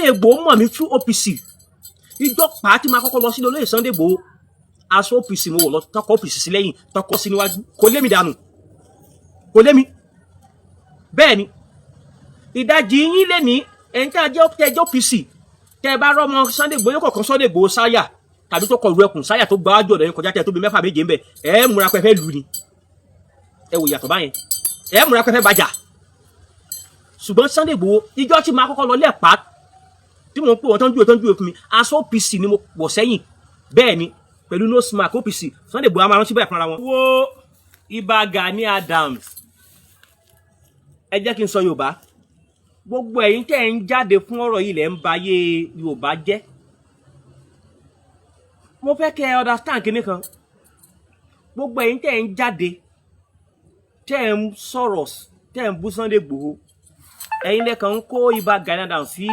Sunday Igboho mọ̀ mí through OPC. Ìjọ pàá tí máa kọ́kọ́ lọ sílé olóyè Sunday Igboho, aṣọ OPC mo wọ̀ lọ, tọkọ OPC sí lẹ́yìn, tọkọ sí níwájú. Kò lé mi dànù, kò lé mi. Bẹ́ẹ̀ ni, ìdajì yín lé ní ẹ̀yin tí a jẹ́ tẹ́jọ́ OPC. Tẹ́ ẹ bá rọ́mọ Sunday Igboho kọ̀ọ̀kan, Sunday Igboho sáyà tàbí tó kọ ìlú ẹkùn sáyà, tó gbáwájú ọ̀dọ̀ yín kọjá, tẹ́ tó bí mẹ́fà méje ń bẹ̀, ẹ̀ múra pẹ́fẹ́ lù ni. Ẹ wò yàtọ̀ báyẹn, ẹ̀ múra pẹ́fẹ́ bàjá. Ṣùgbọ́n Sunday Igboho, ìjọ tí máa kọ́kọ́ lọ lẹ́ẹ̀pá tí mò ń pè wọ́n, tó ń júwe fún mi, aṣọ OPC ni mo wọ̀ sẹ́yìn. Bẹ́ẹ̀ ni, pẹ̀lú nose mask OPC. Sunday Igboho a máa rántí báyìí fúnra wọn. Wo Ìbà Gani Adams, ẹ jẹ́ kí n sọ Yorùbá. Gbogbo ẹ̀yin tẹ́ ẹ̀ ń jáde fún ọ̀rọ̀ yìí lẹ́ ń ba ayé Yorùbá jẹ́. Mo fẹ́ kẹ́ ẹ understand kinní kan. Gbogbo ẹ̀yin tẹ́ ẹ̀ ń jáde, tẹ́ ẹ̀ ń sọ̀rọ̀, tẹ́ ẹ̀ ń bú Sunday Igboho, ẹ̀yin lẹ́kàn ń kó Ìbà Gani Adams sí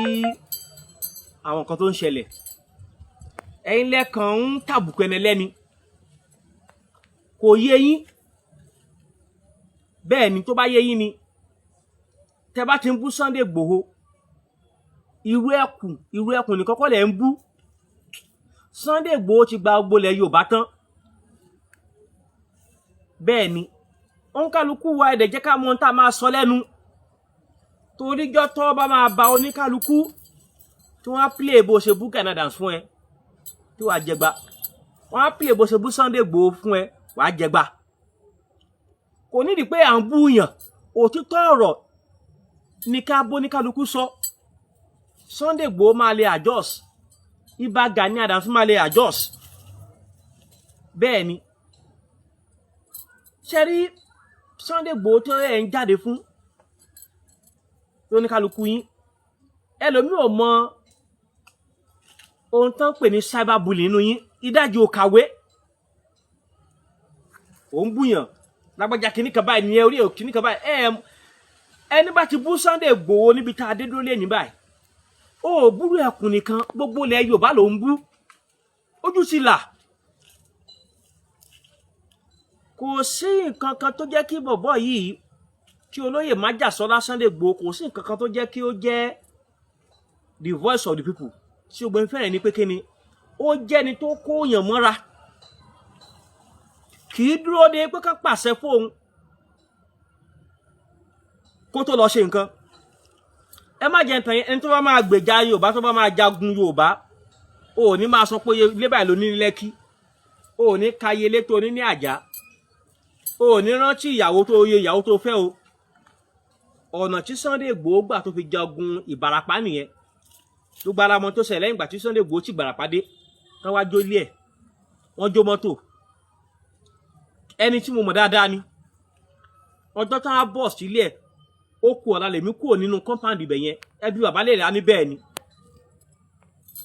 àwọn nǹkan tó ń ṣẹlẹ̀. Ẹ̀yin lẹ́kàn ń tàbùkù ẹni lẹ́ni. Kò yé yín. Bẹ́ẹ̀ ni, tó bá yé yín ni, tẹ́ bá ti ń bú Sunday Igboho, irú ẹkùn, irú ẹkùn nìkan kọ́ lẹ̀ ń bú. Sunday Igboho ti gba gbogbo ilẹ̀ Yorùbá tán. Bẹ́ẹ̀ ni, òǹkálukú wa, ẹ̀dẹ̀ jẹ́ ká mọ ohun tá a máa sọ lẹ́nu, toríjọ́ tó bá máa ba oníkálukú tí wọ́n á play bó ṣe bú Gani Adams fún ẹ, tí wàá jẹgba. Wọ́n á play bó ṣe bú Sunday Igboho fún ẹ, wàá jẹgba. Kò nídìí pé à ń bú yàn. Òtítọ́ ọ̀rọ̀ ní ká bó ní kálukú sọ. Sunday Igboho máa lè adjust, Ìbà Gani Adams máa lè adjust. Bẹ́ẹ̀ ni, ṣe rí Sunday Igboho tó ẹ̀ ń jáde fún tó ní kálukú yín, ẹlòmíì ò mọ ohun tó ń pè ní cyberbullying nínú yín. Ìdajì ò kàwé. Ò ń búyàn lágbájá kìíní kan báyìí ní orí ẹ̀ kìíní kan báyìí. Ẹ ẹni bá ti bú Sunday Igboho níbi tá a dé dúró lé ní báyìí, ó búrú ẹkùn nìkan, gbogbo ilẹ̀ Yorùbá ló ń bú. Ojú ti là. Kò sí nǹkan kan tó jẹ́ kí bọ̀bọ̀ yìí, kí olóyè májàsọ́lá Sunday Igboho, kò sí nǹkan kan tó jẹ́ kí ó jẹ́ the voice of the people tí o gbọ́n fẹ́ràn ní pé kí ni ó jẹ́ni tó kó yàn mọ́ra, kì í dúró de pé ká pàṣẹ fóun kó tó lọ ṣe nǹkan. Ẹ má jẹ́ ntàn yẹn. Ẹni tó bá máa gbèjà Yorùbá, tó bá máa jagun Yorùbá, o ò ní máa sọ pé ilé báyìí ló ní ní Lẹ́kí, o ò ní ka iye ilé tó ní ní Àjà, o ò ní rántí ìyàwó tó yẹ, ìyàwó tó fẹ́ o. Ọ̀nà tí Sunday Igboho gbà tó fi jagun Ìbàràpá nìyẹn. Gbogbo ara mọ tó ṣẹlẹ̀ lẹ́yìn ìgbà tí Sunday Igboho ti Ìbàràpá dé, tán wá jó ilé ẹ̀, wọ́n jó mọ́tò. Ẹni tí mo mọ̀ dáadáa ni. Ọjọ́ tán á bọ̀ sílé ẹ̀, ó kú ọ̀la lèmi kúrò nínú compound ibẹ̀ yẹn. Ẹbí bàbá lè rà ní. Bẹ́ẹ̀ ni,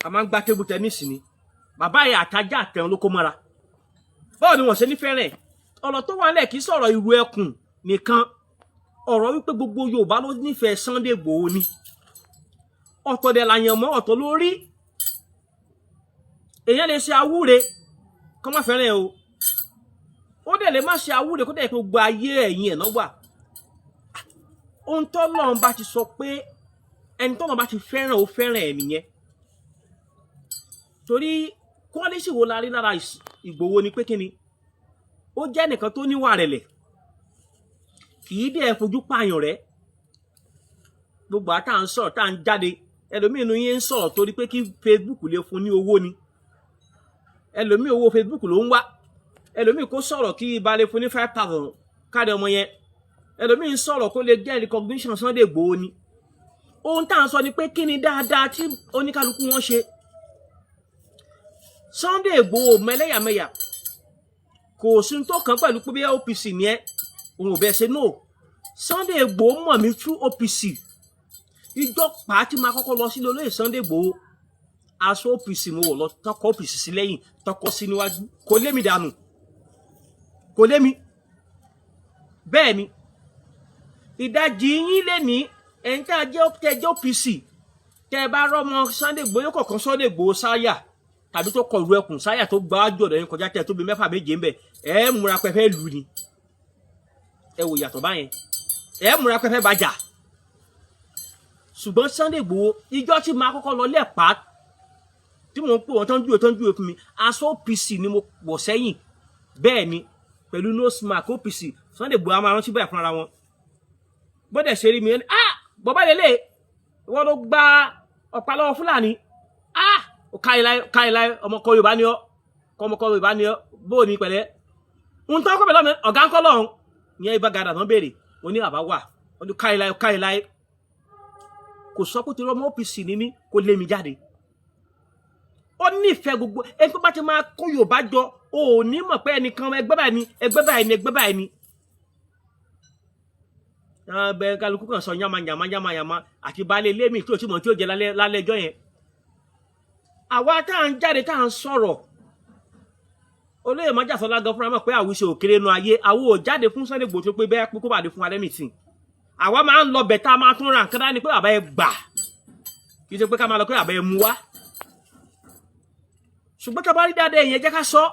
a máa ń gbá table tennis ni. Bàbá yẹn àtajà àtẹ̀wọ̀n ló kó mọ́ra. Báwo ni wọ́n ṣe ní fẹ́rẹ̀? Ọ̀rọ̀ tó wà nílẹ̀ kì í sọ̀rọ̀ ìrù ẹkùn nìkan. Ọ̀rọ̀ wípé gbogbo Yorùbá ló nífẹ̀ẹ́ Sunday Igboho ni. Ọ̀tọ̀ dẹ̀ làyàn mọ́, ọ̀tọ̀ lórí. Èèyàn lè ṣe awúre kọ́ má fẹ́ràn ẹ o. Ó dẹ̀ lè má ṣe awúre, kó dẹ̀ pé gbogbo ayé ẹ̀yìn ẹ̀ náà wà. Ohun tọ́lọ́run bá ti sọ pé ẹni tọ́lọ́run bá ti fẹ́ràn, ó fẹ́ràn ẹ̀ nìyẹn. Torí quality wo la rí lára Ìgbòho ni pé kí ni ó jẹ́ nìkan tó níwà rẹ̀lẹ̀, kì í dẹ̀ fojú pààyàn rẹ̀. Gbogbo àtà ń sọ̀rọ̀, tá à ń jáde, ẹlòmíì inú yín ń sọ̀rọ̀ torí pé kí Facebook lè fún ní owó ni. Ẹlòmíì, owó Facebook ló ń wá. Ẹlòmíì, kó sọ̀rọ̀ kí ibà lè fún ní 5,000 káàdì ọmọ yẹn. Ẹlòmíì ń sọ̀rọ̀ kó lè get recognition Sunday Igboho ni. Ohun tá à ń sọ ni pé kí ni dáadáa tí oníkálukú wọn ṣe? Sunday Igboho mẹlẹ́yàmẹyà, kò sí tó kàn pẹ̀lú pé bí OPC ni ẹ, òun ò bẹ́ẹ̀ ṣe. No, Sunday Igboho mọ̀ mí through OPC. Ìjọ pàá tí máa kọ́kọ́ lọ sílé olóyè Sunday Igboho, aṣọ OPC mo wọ̀ lọ, tọkọ OPC sí lẹ́yìn, tọkọ sí níwájú. Kò lé mi dànù, kò lé mi. Bẹ́ẹ̀ ni, ìdajì yín lé ní ẹ̀yin tí a jẹ́ tẹ́jọ́ OPC, tẹ́ ẹ bá rọ́mọ Sunday Igboho kọ̀ọ̀kan, Sunday Igboho sáyà tàbí tó kọ ìlú ẹkùn sáyà, tó gbá wájú ọ̀dọ̀ yín kọjá, tẹ́ tó bí mẹ́fà méje ń bẹ̀, ẹ múra pẹ́fẹ́ lù ni. Ẹ wò yàtọ̀ báyẹn, ẹ múra pẹ́fẹ́ bàjá. Ṣùgbọ́n Sunday Igboho, ìjọ tí máa kọ́kọ́ lọ lẹ́ẹ̀pá tí mò ń pè wọ́n tán júwe fún mi, aṣọ OPC ni mo wọ̀ sẹ́yìn. Bẹ́ẹ̀ ni, pẹ̀lú nose mask OPC. Sunday Igboho a máa rántí báyìí fúnra wọn bọ́dẹ̀ ṣe rí mi ẹni, "Ah, bọ́bá lélẹ̀, wọ́n ló gba ọ̀pá lọ́wọ́ Fúlàní. Ah, káyìláyé, káyìláyé, ọmọkọ Yorùbá ni ọ́, ọmọkọ Yorùbá ni ọ́." Bó ní pẹ̀lẹ́ ń tọ́ kọ́bẹ̀ lọ́mọ ọ̀gá ńkọ́ lọ́hùn ìyẹn Ìbà Gani tán béèrè. Wọ́n ní àbá wà. Wọ́n ní káyìláyé, káyìláyé. Kò sọ pé torí ọmọ OPC ni mí kó lé mi jáde. Ó nífẹ̀ẹ́ gbogbo ẹni tó bá ti máa kó Yorùbá jọ. O ò ní mọ̀ pé ẹnìkan ẹgbẹ́ báyìí ni, ẹgbẹ́ báyìí ni, ẹgbẹ́ báyìí ni. Bẹ́ẹ̀ kálukú kan sọ yánma yánma yánma yánma àti baálé ilé mi tí o ti mọ̀ tí o jẹ lálẹ́ ẹjọ́ yẹn. Àwa tá à ń jáde, tá à ń sọ̀rọ̀, olóyè májàsọ́lá gan fúnra mọ̀ pé àwùjọ òkèrè nu ayé. Àwọn ò jáde fún Sunday Igboho tó pé bẹ́ẹ̀ pé kó bá dé fún wa lẹ́mìtì. Àwa máa ń lọ bẹ̀, tá a máa tún ra nǹkan dání pé bàbá ẹ gbà, kì í ṣe pé ká máa lọ pé bàbá ẹ mú wá. Ṣùgbọ́n tá a bá rí dáadáa ìyẹn, jẹ́ ká sọ.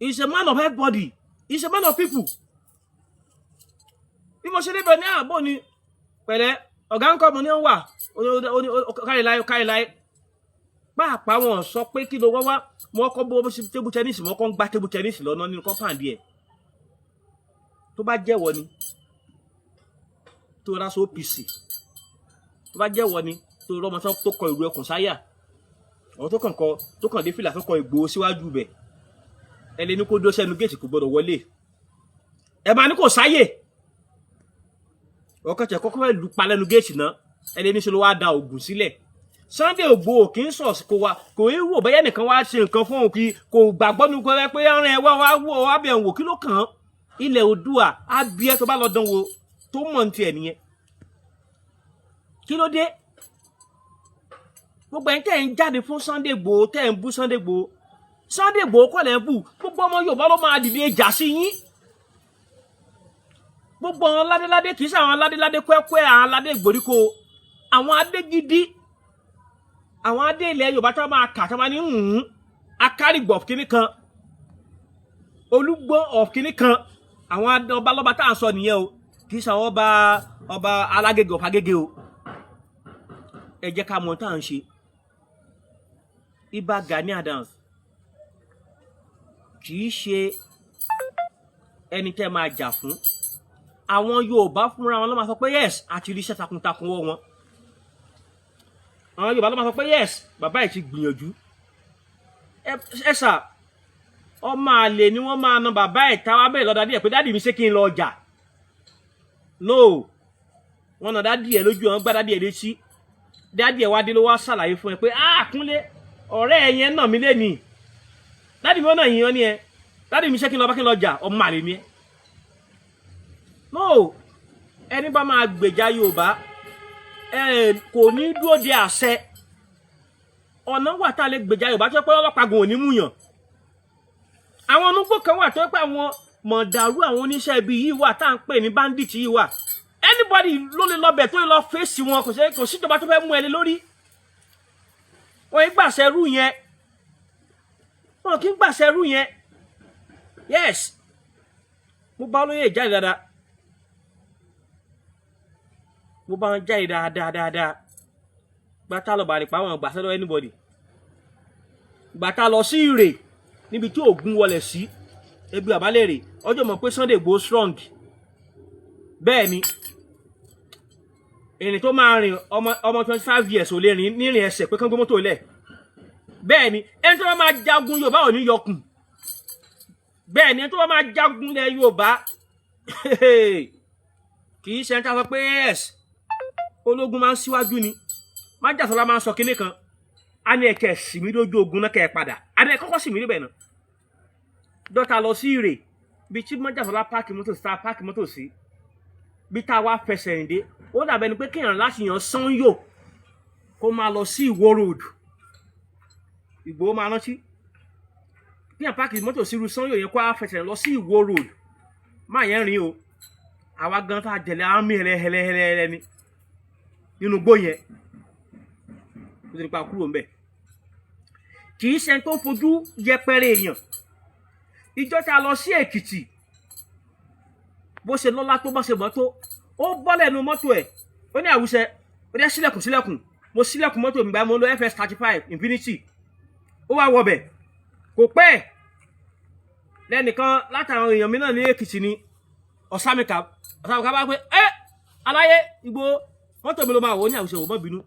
He is a man of everybody. He is a man of people. Bí mo ṣe débẹ̀ ní àbọ̀ ni, "Pẹ̀lẹ́, ọ̀gá ń kọ́?" Mo ní wà. Káyìláyé, káyìláyé. Pàápàá wọn sọ pé kí ló wá wá. Mo kọ́ bó table tennis, mo kọ́ ń gbá table tennis lọ́nà nínú compound ẹ̀. Tó bá jẹ́wọ́ ni tó rásọ OPC, tó bá jẹ́wọ́ ni tó rọ́mọ tó kọ ìlú ẹkùn sáyà, àwọn tó kàn kọ, tó kàn dé fìlà, tó kọ Ìgbòho síwájú bẹ̀, ẹ lè ní kó dó sẹ́nu géètì, kò gbọdọ̀ wọlé. Ẹ máa ní kò sáyè. Ọkọ̀ tẹ̀ kọ́kọ́ fẹ́ lù pa lẹ́nu géètì náà. Ẹ lè ní ṣe ló wá da ògùn sílẹ̀. Sunday Igboho kì í sọ̀, kò wá, kò í wò bẹ́yẹ nìkan wá ṣe nǹkan fún òun, kì kò gbàgbọ́ nu kọ́ pé ọ̀rìn ẹ̀ wá wá wò wá bẹ̀ wò. Kí ló kàn án? Ilẹ̀ Oòduà á bí ẹ tó bá lọ dán wo tó mọ̀ ní tiẹ̀ nìyẹn. Kí ló dé? Gbogbo ẹ̀yin tẹ́ ń jáde fún Sunday Igboho, tẹ́ ń bú Sunday Igboho, Sunday Igboho kọ́ lẹ́ ń bú. Gbogbo ọmọ Yorùbá ló máa dìde ìjà sí yín. Gbogbo àwọn ládéládé, kì í ṣe àwọn ládéládé kẹ́kẹ́, àwọn aládé ìgbèríko, àwọn adé gidi, àwọn adé ilẹ̀ Yorùbá tó máa kà tó máa ní akárìgbọ̀ kínní kan, olúgbọ́n of kínní kan, àwọn ọba lọ́ba tá à ń sọ nìyẹn o. Kì í ṣe àwọn ọba ọba alágége of Agége o. Ẹ jẹ́ ká mọ̀ tá à ń ṣe. Ìbà Gani Adams kì í ṣe ẹni tẹ́ máa jà fún. Àwọn Yorùbá fúnra wọn ló máa sọ pé yes, àti rí iṣẹ́ takuntakun wọ́ wọn. Àwọn Yorùbá ló máa sọ pé yes, bàbá yìí ti gbìyànjú. Ẹ sà, ọmọ àlè ni wọ́n máa na bàbá ẹ̀ táwa bẹ́ẹ̀ lọ́dà díẹ̀ pé, "Daddy mi, ṣé kí n lọ ọjà?" No, wọ́n na daddy ẹ̀ lójú ẹ̀, wọ́n gbá daddy ẹ̀ létí. Daddy ẹ̀ wá dé, ló wá ṣàlàyé fún ẹ pé, "Ah, Kúnlé, ọ̀rẹ́ ẹ̀ yẹn nà mí lé ní. Daddy mi, ó nà yín." Ọ́ ní ẹ, "Daddy mi, ṣé kí n lọ bá kí n lọ jà?" Ọmọ àlè ni ẹ. No, ẹni bá máa gbèjà Yorùbá ẹ kò ní dúró de àṣẹ. Ọ̀nà wà tá a lè gbèjà Yorùbá tó pé ọlọ́pàá gan ò ní múyàn. Àwọn onúgbò kan wà tó pé àwọn mọ̀dàrú, àwọn oníṣẹ́ ibi yìí wà tá à ń pè ní bandit yìí wà. Anybody ló lè lọ bẹ̀, tó lè lọ fèsì wọn. Kò sí, kò síjọba tó fẹ́ mú ẹ lé lórí. Wọn kì í gbàṣẹ rú yẹn, wọn kì í gbàṣẹ rú yẹn. Yes, mo bá olóyè jáde dáadáa, mo bá wọn jáde dáadáa dáadáa. Gbàtà lọ bàrìpá, wọn gbàṣẹ lọ́wọ́ anybody. Gbàtà lọ sí Ìrè níbi tí Ògún wọlé sí ebi àbálẹ̀rè, ọjọ́ mọ̀ pé Sunday Igboho strong. Bẹ́ẹ̀ ni, ìrìn tó máa rìn, ọmọ 25 years ò lè rìn nírìn ẹsẹ̀ pé kán gbé mọ́tò lẹ̀. Bẹ́ẹ̀ ni, ẹni tó bá máa jagun Yorùbá ò ní yọkùn. Bẹ́ẹ̀ ni, ẹni tó bá máa jagun lẹ̀ Yorùbá kì í ṣe ẹni tá a sọ pé yes, ológun máa ń síwájú ni. Májàsọ́lá máa ń sọ kinní kan, á ní ẹ̀kẹ́ sì mí lójú ogun náà kẹ́ ẹ padà, á ní ẹ kọ́kọ́ sì mí níbẹ̀ náà. Dọ́ta lọ sí Ìrè, bí tí májàsọ́lá park mọ́tò sí, tá a park mọ́tò sí, bí tá a wá fẹsẹ̀ rìn dé, ó dàbẹ̀ ni pé kéèyàn láti yàn Sànyò kó máa lọ sí Ìwó Road. Ìgbòho máa rántí kéèyàn park mọ́tò sí irú Sànyò yẹn, kó a fẹsẹ̀ rìn lọ sí Ìwó Road. Má yẹn rìn o. Àwa gan tá a jẹ̀lẹ̀ àmì hẹlẹhẹlẹhẹlẹ ni nínú igbó yẹn nítorí pa kúrò ńbẹ̀. Kì í ṣe tó fojú yẹpẹrẹ èèyàn. Ìjọ tá a lọ sí Èkìtì, bó ṣe lọ́lá tó, bó ṣe mọ́ tó, ó Ó bọ́lẹ̀ nu mọ́tò ẹ̀, ó ní, "Àwùṣẹ," ó dẹ́ sílẹ̀kùn, sílẹ̀kùn. Mo sílẹ̀kùn mọ́tò mi gbà, mo lo FS 35 Infinity. Ó wá wọbẹ̀. Kò pẹ́, lẹ́nìkan látàwọn èèyàn mi náà ní Èkìtì ni, Ọ̀sàmìkà. Ọ̀sàmìkà bá pé, "Ẹ́ aláyé Ìgbòho, mọ́tò mi ló máa wò." Ó ní, "Àwùṣe, wò mọ́ bínú."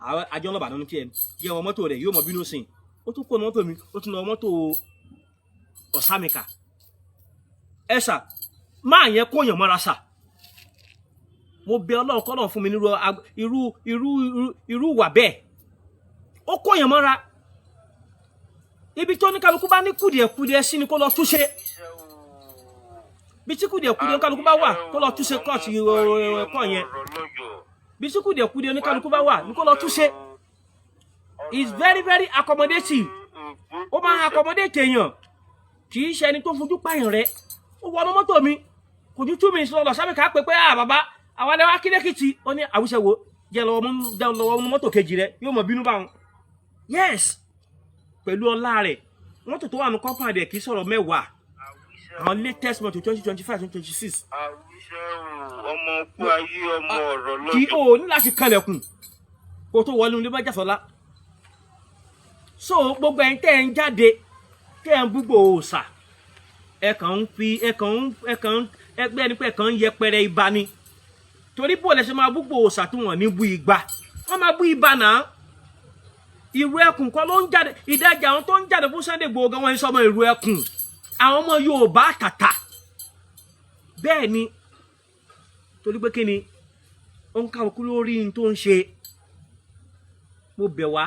Àwọn àjọ ńlọ́bàdàn ní tiẹ̀ yẹ wọ mọ́tò rẹ̀, yóò mọ bínú sìn. Ó tún kó mọ́tò mi, ó tún lọ mọ́tò Ọ̀sàmìkà. Ẹ sà máa yẹn kóyàn mọ́ra sà. Mo bẹ Ọlọ́run kọ́lọ́run fún mi nírú irú irú irú wà bẹ́ẹ̀. Ó kóyàn mọ́ra. Ibi tó ní kálukú bá ní kùdìẹ̀kudiẹ sí ni kó lọ túnṣe. Bí tí kùdìẹ̀kudiẹ kálukú bá wà, kó lọ túnṣe. Kọ́ọ̀tù ẹ̀kọ́ yẹn, bí tí kùdìẹ̀kudiẹ ní kálukú bá wà ní kó lọ túnṣe. Is very very accommodative. Ó máa ń accommodate èèyàn, kì í ṣe ẹni tó fojú pààyàn rẹ. Ó wọnú mọ́tò mi, kò ju 2 minutes lọ. Sábẹ́ ká pé pé, "À bàbá, àwọn ẹlẹ́wà kílẹ̀kìtì." Ó ní, "Àwùṣe wo, jẹ́ lọ́wọ́ mú mọ́tò kejì rẹ, yóò mọ̀ bínú báwọn." Yes, pẹ̀lú ọlá rẹ̀, mọ́tò tó wà ní compound ẹ̀ kì í sọ̀rọ̀ 10, àwọn latest mọ́tò 2025, 2026. Àwíṣẹ́ o, ọmọ kú ayé, ọmọ ọ̀rọ̀ Kí lọ́jọ́. O ní láti kanlẹ̀kùn kó tó wọlé ilé bá jàsọ́lá. So gbogbo ẹ̀yin tẹ́ ẹ̀ ń jáde, tẹ́ ẹ̀ ń búgbò òòsà, ẹ kàn ń fi ẹ kàn ń ẹ kàn ń ẹgbẹ́ ẹni pé ẹ kàn ń yẹpẹrẹ ibà ni. Torí bó lẹ ṣe máa búgbò òòsà tí wọ́n ní bú igba? Wọ́n máa bú ibà náà. Ìrù ẹkùn kọ́ ló ń jáde. Ìdajì àwọn tó ń jáde fún Sunday Igboho gan, wọ́n ń sọmọ ìrù ẹkùn, àwọn ọmọ Yorùbá tàtà. Bẹ́ẹ̀ ni, torí pé kí ni ó ń kálukú lórí n tó ń ṣe. Mo bẹ̀ wá,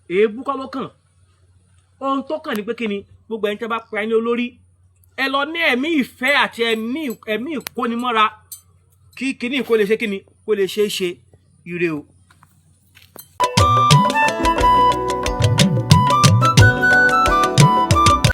èébú kọ́ ló kàn. Ohun tó kàn ní pé kí ni gbogbo ẹni tẹ́ bá pa ẹni olórí, ẹ lọ ní ẹ̀mí ìfẹ́ àti ẹ̀mí ìkónimọ́ra, kí kíní kó lè ṣe, kíni kó lè ṣe é ṣe. Ire o.